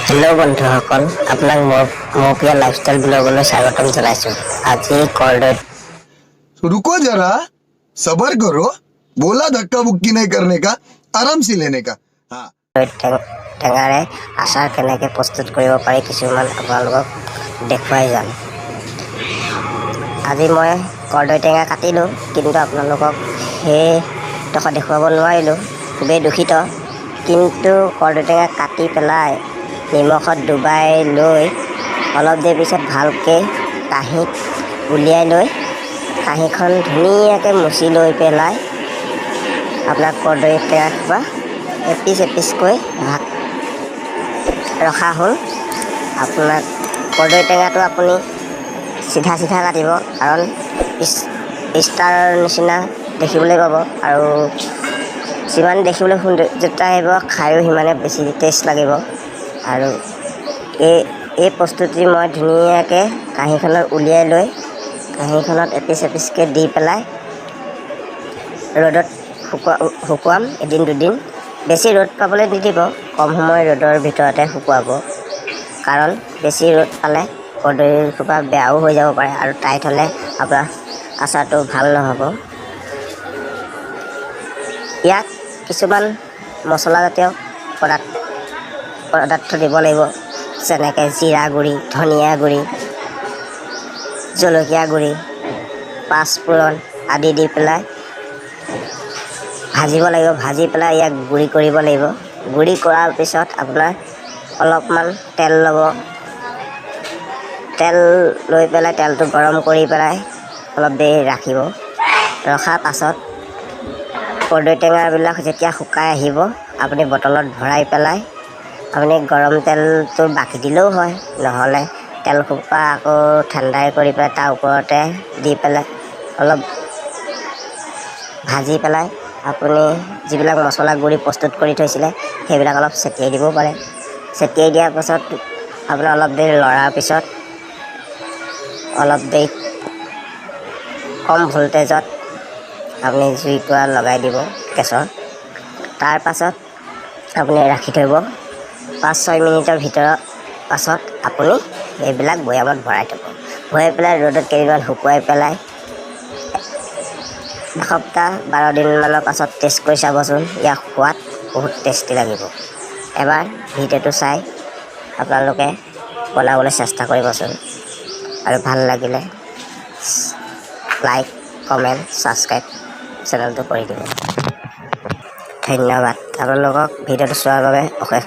Hello' বন্ধুসকল, আপোনাক মোৰ মৌপ্ৰিয়া লাইফষ্টাইল ব্লগলৈ স্বাগতম জনাইছোঁ। আজি কৰ্দৈ तो रुको जरा, सबर करो। बोला धक्का बुक्की नहीं करने का, आराम से लेने का, हाँ। টেঙাৰে আচাৰ কেনেকৈ প্ৰস্তুত কৰিব পাৰি, কিছুমান আপোনালোকক দেখুৱাই যাম। আজি মই কৰ্দৈ টেঙা কাটিলোঁ, কিন্তু আপোনালোকক সেইডোখৰ দেখুৱাব নোৱাৰিলোঁ, খুবেই দুখিত। কিন্তু কৰ্দৈ টেঙা কাটি পেলাই নিমখত ডুবাই লৈ অলপ দেৰি পিছত ভালকৈ কাঁহীত উলিয়াই লৈ কাঁহীখন ধুনীয়াকৈ মুচি লৈ পেলাই আপোনাৰ কৰ্দৈ টেঙা সোপা এপিচ এপিচকৈ ভাগ ৰখা হ'ল। আপোনাৰ কৰ্দৈ টেঙাটো আপুনি চিধা চিধা কাটিব, কাৰণ ষ্টাৰৰ নিচিনা দেখিবলৈ পাব আৰু যিমান দেখিবলৈ সৌন্দৰ্যতা আহিব, খায়ো সিমানে বেছি টেষ্ট লাগিব। আৰু এই এই প্ৰস্তুতি মই ধুনীয়াকৈ কাঁহীখনত উলিয়াই লৈ কাঁহীখনত এপিচ এপিচকৈ দি পেলাই ৰ'দত শুকুৱাম এদিন দুদিন। বেছি ৰ'দ পাবলৈ নিদিব, কম সময় ৰ'দৰ ভিতৰতে শুকুৱাব, কাৰণ বেছি ৰ'দ পালে কৰ্দৈ সোপা বেয়াও হৈ যাব পাৰে আৰু টাইট হ'লে আপোনাৰ আচাৰটো ভাল নহ'ব। ইয়াত কিছুমান মছলাজাতীয় পদাৰ্থ দিব লাগিব, যেনেকৈ জিৰা গুড়ি, ধনিয়া গুড়ি, জলকীয়া গুড়ি, পাঁচফোৰণ আদি দি পেলাই ভাজিব লাগিব। ভাজি পেলাই ইয়াক গুড়ি কৰিব লাগিব। গুড়ি কৰাৰ পিছত আপোনাৰ অলপমান তেল ল'ব। তেল লৈ পেলাই তেলটো গৰম কৰি পেলাই অলপ দেৰি ৰাখিব। ৰখাৰ পাছত কৰ্দৈ টেঙাবিলাক যেতিয়া শুকাই আহিব, আপুনি বটলত ভৰাই পেলাই আপুনি গৰম তেলটো বাকি দিলেও হয়, নহ'লে তেলসোপা আকৌ ঠাণ্ডাই কৰি পেলাই তাৰ ওপৰতে দি পেলাই অলপ ভাজি পেলাই আপুনি যিবিলাক মছলা গুড়ি প্ৰস্তুত কৰি থৈছিলে, সেইবিলাক অলপ ছটিয়াই দিবও পাৰে। ছটিয়াই দিয়াৰ পাছত আপোনাৰ অলপ দেৰি লৰাৰ পিছত অলপ দেৰি কম ভল্টেজত আপুনি জুইকুৰা লগাই দিব গেছৰ। তাৰ পাছত আপুনি ৰাখি থ'ব। 5-6 মিনিটৰ ভিতৰত পাছত আপুনি এইবিলাক বৈয়ামত ভৰাই থ'ব। ভৰাই পেলাই ৰ'দত কেইদিনমান শুকুৱাই পেলাই এসপ্তাহ 12 দিনমানৰ পাছত টেষ্ট কৰি চাবচোন, ইয়াৰ সোৱাদ বহুত টেষ্টি লাগিব। এবাৰ ভিডিঅ'টো চাই আপোনালোকে বনাবলৈ চেষ্টা কৰিবচোন আৰু ভাল লাগিলে লাইক, কমেণ্ট, ছাবস্ক্ৰাইব চেনেলটো কৰি দিব। ধন্যবাদ আপোনালোকক ভিডিঅ'টো চোৱাৰ বাবে অশেষ।